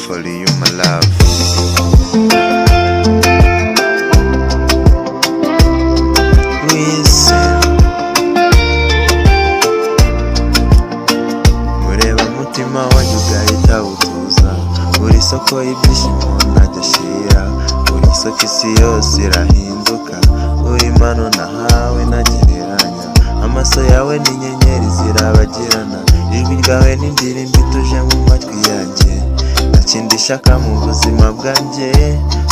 For you, my love. Listen. Ureba umutima wanjye ugahita utuza. Uri isoko y'ibyishimo ntajya ashira. Uri isoko isi yose irahinduka. Uri impano nahawe ntagereranya. Amaso yawe ni inyenyeri zirabagirana. Ijwi ryawe ni indirimbo ituje mu matwi yanjye. Nta kindi shaka mu buzima bwanjye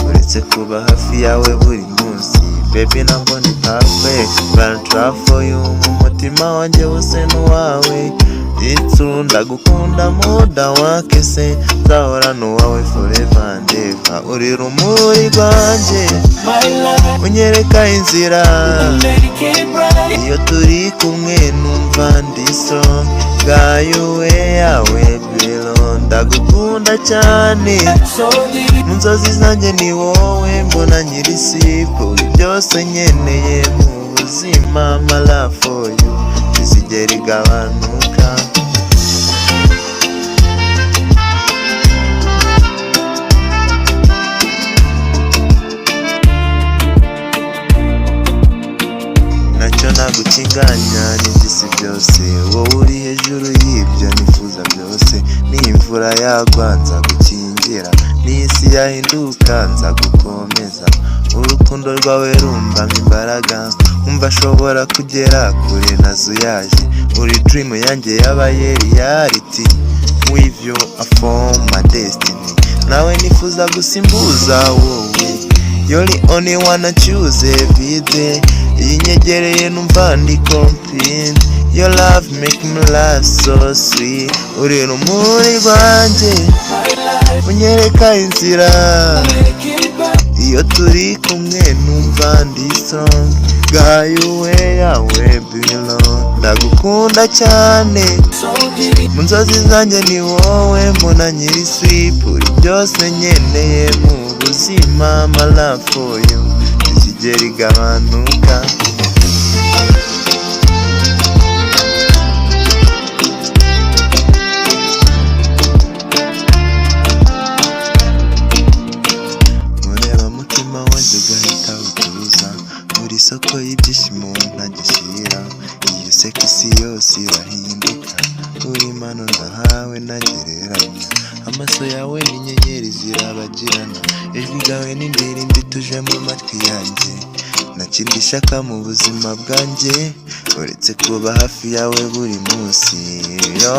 uretse kuba hafi yawe buri munsi. Baby, ntabwo ni perfect, but I try for you. Mu mutima wanjye wose n'uwawe. Itsu ndagukunda muda wake se nzahorana uwawe forever and ever. Uri rumuri rwanjye My life, unyereka inzira. Make it bright. Iyo turi kumwe numva ndi strong. Gayo yawe bilo ndagukunda cyane. So deep. Mu nzozi zanjye ni wowe mbona nyiri sipo. Byose nkeneye mu buzima, my love for you ntizigera igabanuka. Nacyo nagukinganya n'iby'isi byose. Wowe uri hejuru y'ibyo nifuza byose. N'imvura yagwa nzagukingira, n'isi yahinduka nzagukomeza. Urukundo rwawe rumbamo imbaraga, umva ashobora kugera kure nazuyaje. Uri dream yanjye yabaye reality. With you I form my destiny. Nawe nifuza gusimbuza wowe. You're the only one I choose every day. Iyi nyegereye numva ndi complete. Your love make my life so sweet. Uri rumuri rwanjye My life, unyereka inzira. Make it bright. Iyo turi kumwe numva ndi strong. Gayo yawe bilo ndagukunda cyane. So deep. Mu nzozi zanjye ni wowe mbona nyiri sweep. Uri byose nkeneye mu buzima, my love for you ntizigera igabanuka. Ureba umutima wanjye ugahita utuza. Uri isoko y'ibyishimo ntagishyira. Iyo useka isi yose irahinduka. Uri impano ndahawe ntagereranya. Amaso yawe ni inyenyeri zirabagirana. Ijwi ryawe ni indirimbo ituje mu matwi yanjye. Nta kindi shaka mu buzima bwanjye uretse kuba hafi yawe buri munsi. Yo.